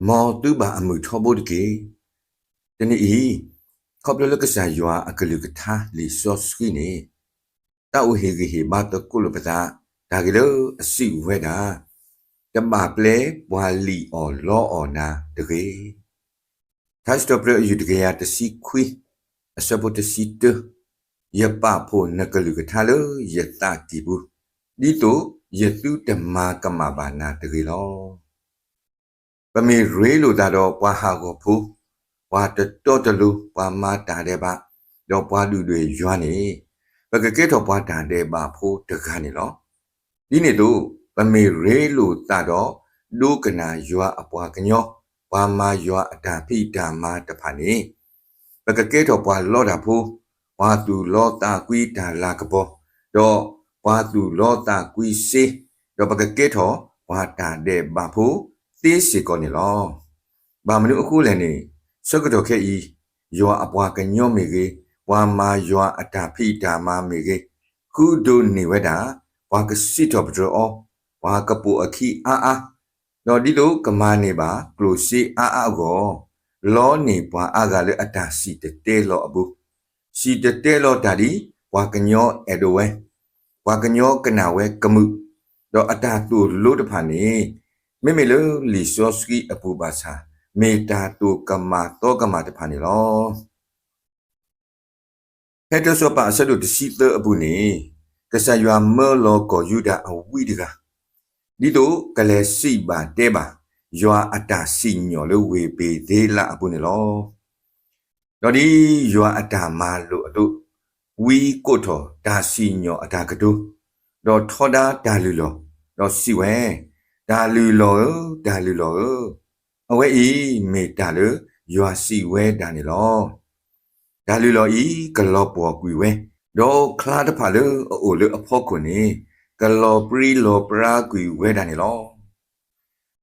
မ်သုဘၣ်အမုာ်ထီဘိတက့ၢ်. တနံၤအံၤ, ခီဖျိလၢကစၢ်ယွၤအကလုၢ်ကထါလံာ်စီဆှံန့ၣ် တၢ်အိၣ်ဟ့ၣ်ဂံၢ်ဟ့ၣ်ဘါသကိးလိာ်ပသး တၢ်ဂ့ၢ်လၢအစံးဝဲဒၣ်, တဘၣ်ပျဲပှၤလံၣ်အီၣ်လီအီၣ်နၤတဂ့ၤ. ထါစံးထီၣ်ပတြၢၤအယုၢ်တကယၤတဆံခွံ, အဆၢဖိတဆံတၢ, ယပာ်ဖှိၣ်နကလုၢ်ကထါလၢယသးကံၢ်ပူၤ, ဒ်သိးယသုတမၤကမၣ်ဘၣ်နၤတဂ့ၤလီၤ. ပမ့ၢ်ရ့လိာ်သးဒီးပှၤဟးဂီၤဖိ, ပှၤတတီတလိၤ, ပှၤမၤတၢ်ဒဲးဘး, ဒီးပှၤဒုၣ်ဒွဲၣ်ယွၤန့ၣ်, ပကကဲထီၣ်ပှၤတၢ်ဒဲးဘးဖိတဂၤန့ၣ်လီၤ. ဒ်န့ၣ်အသိး, ပမ့ၢ်ရ့လိာ်သးဒီးဒိကနၣ်ယွၤအပှၤကညီ, ပှၤမၤယွၤအတၢ်ဖံးတၢ်မၤတဖၣ်န့ၣ်, ပကကဲထီၣ်ပှၤလီတၢ်ဖိ, ပှၤသူၣ်လီသးကွံတၢ်လၤကပီၤ, ဒီးပှၤသူၣ်လီသးကွံစ့, ဒီးပကကဲထီၣ်ပှၤတၢ်ဒဲးဘးဖိသ့စ့ၢ်ကီးန့ၣ်လီၤ. ဘၣ်မနုၤအဃိလဲၣ်န့ၣ်, ဆၢကတီၢ်ခဲအံၤ, ယွၤအပှၤကညီမ့ၢ်ဂ့ၤ, ပှၤမၤယွၤအတၢ်ဖံးတၢ်မၤမ့ၢ်ဂ့ၤ, ဃုဒိးန့ၢ်ဝဲဒၣ် ပှၤကစံးထီၣ်ပတြၢၤအီၤ, ပှၤကပိာ်အခံအါအါ, ဒီးဒ်သိးကမၤန့ၢ်ဘၣ်ကျိၣ်စ့အါအါအဂီၢ်, လီန့ၢ်ပှၤအါဂၤလၢအတၢ်စံၣ်တဲၤတဲလီၤအပူၤ, စံၣ်တဲၤတဲလီၤတၢ်ဒ်ပှၤကညီအဲၣ်ဒိးဝဲ, ပှၤကညီကနၣ်ဝဲကမုာ်, ဒီးအတၢ်သိၣ်လိတဖၣ်န့ၣ်, မ့မ့ၢ်လၢလံာ်စီဆှံအပူၤဘၣ်ဆၣ်, မ့ၢ်တၢ်သိၣ်ကမၣ်သီကမၣ်တဖၣ်န့ၣ်လီၤ. ဖဲတၢစီၤပၤအဆၢဒိၣ်တဆံသၢအပူၤန့ၣ်, ကစၢ်ယွၤမၢလီၤကီၢ်ယူဒၤအဝံတဂၤ, ဒ်သိးကလဲၤစံးဘၣ်တဲဘၣ် ယွၤအတၢ်စံၣ်ညီၣ်လၢဝ့ၢ်ဘ့ၤသ့လးအပူၤန့ၣ်လီၤ. ဒီးဒ်ယွၤအတၢ်မၤလိာ်အသိး, ဝံကိးထီၣ်တၢ်စံၣ်ညီၣ်အတၢ်ကတိၤ, ဒီးထီဒါတၢ်လုၢ်လီၢ်, ဒီးစံးဝဲ, တၢ်လုၢ်လီၢ်ဧၢ, တၢ်လုၢ်လီၢ်ဧၢ, အဝဲအံၤမ့ၢ်တၢ်လၢယွၤစံးဝဲဒၣ်န့ၣ်လီၤ. တၢ်လုၢ်လီၢ်အံၤကလီၤပှီၢ်ကွံာ်ဝဲ, ဒီးချါတဖၣ်လၢအအိၣ်လၢအဖီခိၣ်န့ၣ်, ကလီၤပြံလီၤပြါကွံာ်ဝဲဒၣ်န့ၣ်လီၤ.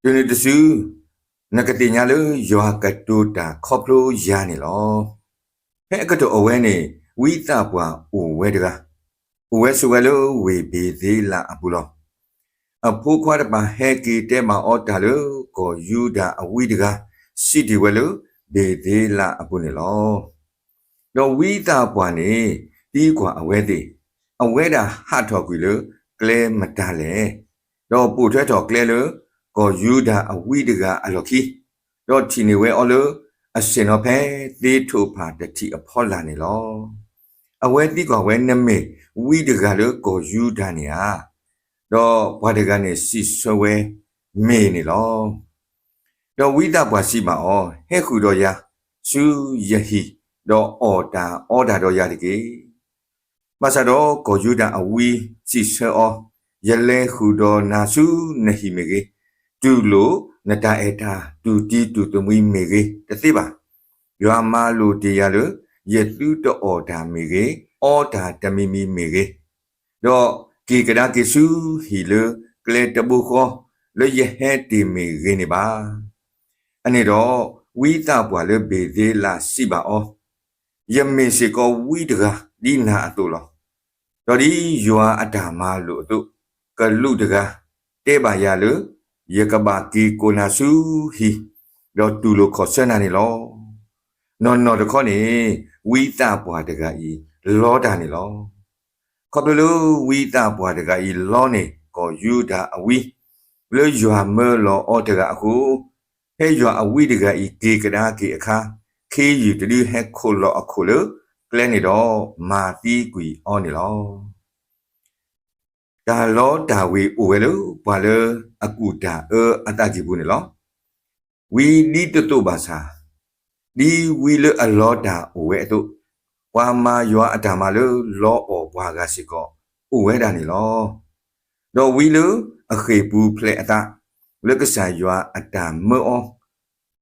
တုၤနုၤတစု, နကသ့ၣ်ညါလၢယွၤကတိၤတၢ်ခီဖျိယၤန့ၣ်လီၤ. ဖဲအကတီၢ်အဝဲန့ၣ်, ဝံသးပှၢ်အိၣ်ဝဲတဂၤ, အိၣ်ဝဲဆိးဝဲလၢဝ့ၢ်ဘ့ၤသ့လးအပူၤလီၤ. အဖိခွါတဖၣ်ဟဲက့ၤတဲဘၣ်အီၤတၢ်လၢကီၢ်ယူဒၤအဝံတဂၤ, စံးတ့ၢ်ဝဲလၢဘ့ၤသ့လးအပူၤန့ၣ်လီၤ. ဒီးဝံသးပှၢ်န့ၣ်သံကွၢ်အဝဲသ့ၣ်, အဝဲဒၣ်ဟးထီၣ်ကွံာ်လၢကျဲမတၤလဲၣ်. ဒီးပိာ်ထွဲထီၣ်ကျဲလၢကီၢ်ယူဒၤအဝံတဂၤအလီၢ်ခံ, ဒီးထံၣ်န့ၢ်ဝဲအီၤလၢအဆ့ၣ်နီၤဖဲသ့ထိၣ်ဖးတထံၣ်အဖီလာ်န့ၣ်လီၤ. အဝဲသံကွၢ်ဝဲ, နမ့ၢ်ဝံတဂၤလၢကီၢ်ယူဒၤန့ၣ်ဧါ. ဒီးပှၤတဂၤန့ၣ်စံးဆၢဝဲ, မ့ၢ်န့ၣ်လီၤ. ဒီးဝံသးပှၢ်စံးဘၣ်အီၤ, ဟဲဃုာ်ဒီးယၤဆူယဟံၣ်, ဒီးအီၣ်တၢ်အီတၢ်ဒီးယၤတက့ၢ်. ဘၣ်ဆၣ်ဒီးကီၢ်ယူဒၤအဝံစံးဆၢအီၤ, ယလဲၤဃုာ်ဒီးနၤဆူနဟံၣ်မ့ၢ်ဂ့ၤ, တူၢ်လိာ်နတၢ်အဲၣ်တၢ်တူၢ်တံတူၢ်သမံမ့ၢ်ဂ့ၤတသ့ဘၣ်. ယွၤမၤလိာ်တ့ၢ်ယၤလၢ ယသုတအီၣ်တၢ်မ့ၢ်ဂ့ၤ, အီတၢ်တမံၤမံၤမ့ၢ်ဂ့ၤ, ဒီးက့ၤကဒါက့ၤဆူဟံၣ်လၢကျဲတဘိဃီလၢယဟဲတ့ၢ်မ့ၢ်ဂ့ၤန့ၣ်ဘၣ်. အန့ၣ်ဒီးဝံသးပှၢ်လၢဘ့ၤသ့လးစံးဘၣ်အီၤ, ယမ့ၢ်စ့ၢ်ကီးဝံတဂၤဒ်နၤအသိးလီၤ. ဒီးဒ်ယွၤအတၢ်မၤလိာ်အသိး, ကလူးတဂၤတဲဘၣ်ယၤလၢ ယကဘၣ်က့ၤကိးနၤဆူဟံၣ်, ဒီးတူၢ်လိာ်ခီၣ်ဆၢနၤန့ၣ်လီၤ. နီၢ်နီၢ်တခီန့ၣ် ဝံသးပှၢ်တဂၤအံၤလီတၢ်န့ၣ်လီၤ. ခီဖျိလၢဝံသးပှၢ်တဂၤအံၤလီန့ၢ်ကီၢ်ယူဒၤအဝံ လၢယွၤမၢလီၤအီၤတဂၤအဃိ, ဖဲယွၤအဝံတဂၤအံၤက့ၤကဒါက့ၤအခါ, ခ့ယုၢ်တဒုဟဲခိၣ်လီၤအခိၣ်လၢကျဲန့ၣ်ဒီးမၤသံကွံာ်အီၤန့ၣ်လီၤ. တၢ်လီတၢ်ဝ့ၤအိၣ်ဝဲလၢပှၤလၢအကူၣ်တၢ်အၢအသးကံၢ်ပူၤန့ၣ်လီၤ. ဝံဒ်သိးသိးဘၣ်ဆၣ်, ဒ်ဝံလၢအလီတၢ်အိၣ်ဝဲအသိး, ပှၤမၤယွၤအတၢ်မၤလၢလီအီၣ်ပှၤဂၤစ့ၢ်ကီးအိၣ်ဝဲဒၣ်န့ၣ်လီၤ. ဒီးဝံလၢအဃ့ၢ်ပူၤဖျဲးအသး လၢကစၢ်ယွၤအတၢ်မၢအီၤ,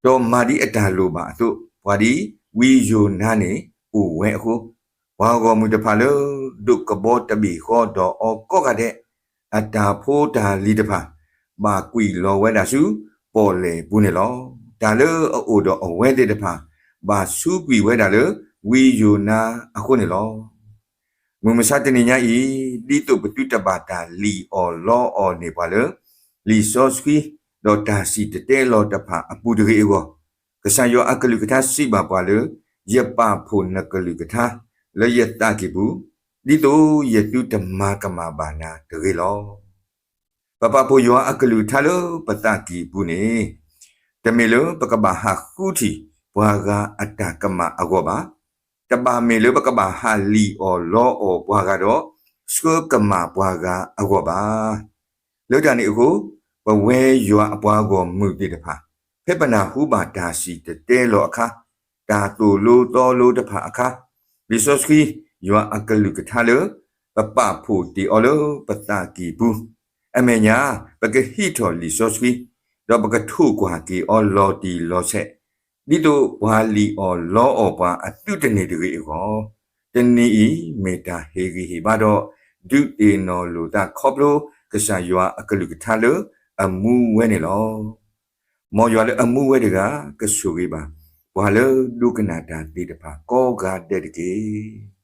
ဒီးမၤဒ်အတၢ်လိၣ်ဘၣ်အသိး, ပှၤဒ်ဝံယိၤနါန့ၣ်အိၣ်ဝဲအဃိ, ပှၤဂီၢ်မုၢ်တဖၣ်လၢဒိးကဘီတဘ့ၣ်ဃီဒီးအီၤကိးဂၤဒဲး, အတၢ်ဖိတၢ်လံၤတဖၣ် ဘၣ်ကွံာ်လီၤဝဲဒၣ်ဆူပီၣ်လဲၣ်ပူၤန့ၣ်လီၤ. တၢ်လၢအအိၣ်ဒီးအဝဲသ့ၣ်တဖၣ် ဘၣ်ဆူးကွံာ်ဝဲဒၣ်လၢဝံယိၤနါအဃိန့ၣ်လီၤ. မုၢ်မဆါတနံၤညါအံၤ, ဒ်သိးပသုတဘၣ်တၢ်လံၣ်အီၣ်လီအီၣ်န့ၢ်ပှၤလၢ လံာ်စီဆှံ ဒီးတၢ်စံၣ်တဲၤတဲလီၤတဖၣ်အပူၤတဂ့ၤအဂီၢ်, ကစၢ်ယွၤအကလုၢ်ကထါစံးဘၣ်ပှၤလၢ ယပာ်ဖှိၣ်နကလုၢ်ကထါ လၢယသးကံၢ်ပူၤ, ဒ်သိးယသုတမၤကမၣ်ဘၣ်နၤတဂ့ၤလီၤ. ပပာ်ဖှိၣ်ယွၤအကလုၢ်ကထါလၢပသးကံၢ်ပူၤန့ၣ် တမ့ၢ်လၢပကဘၣ်ဟးဃုထံၣ်ပှၤဂၤအတၢ်ကမၣ်အဂီၢ်ဘၣ်. တဘၣ်မ့ၢ်လၢပကဘၣ်ဟးလံၣ်အီၣ်လီအီၣ်ပှၤဂၤဒီး ဆှၢကမၣ်ပှၤဂၤအဂီၢ်ဘၣ်. လၢတၢ်န့ၣ်အဃိ, ပဝဲယွၤအပှၤဂီၢ်မုၢ်သ့ၣ်တဖၣ်, ဖဲပနၢ်ဟူဘၣ်တၢ်စံၣ်တဲၤတဲလီၤအခါ, တၢ်သိၣ်လိသီလိတဖၣ်အခါ, လံာ်စီဆှံယွၤအကလုၢ်ကထါလၢ ပပာ်ဖှိၣ်တ့ၢ်အီၤလၢပသးကံၢ်ပူၤ, အမဲာ်ညါ ပကဟံးထီၣ်လံာ်စီဆှံ, ဒီးပကထိၣ်ကွၢ်က့ၤအီၤလီၤတံၢ်လီၤဆဲး, ဒ်သိးပှၤလံၣ်အီၣ်လီအီၣ်ပှၤအသုတန့ၢ်တဂ့ၤအဂီၢ်, တနံၤအံၤမ့ၢ်တၢ်ဟ့ၣ်ဂံၢ်ဟ့ၣ်ဘါဒီး ဒုးသ့ၣ်နီၣ်လိာ်သးခီဖျိ ကစၢ်ယွၤအကလုၢ်ကထါလၢအမူဝဲန့ၣ်လီၤ. မ်ယွၤလၢအမူဝဲတဂၤ ကဆိၣ်ဂ့ၤဘၣ် ပှၤလၢဒိကနၣ်တၢ်သ့ၣ်တဖၣ်ကိးဂၤဒဲးတက့ၢ်.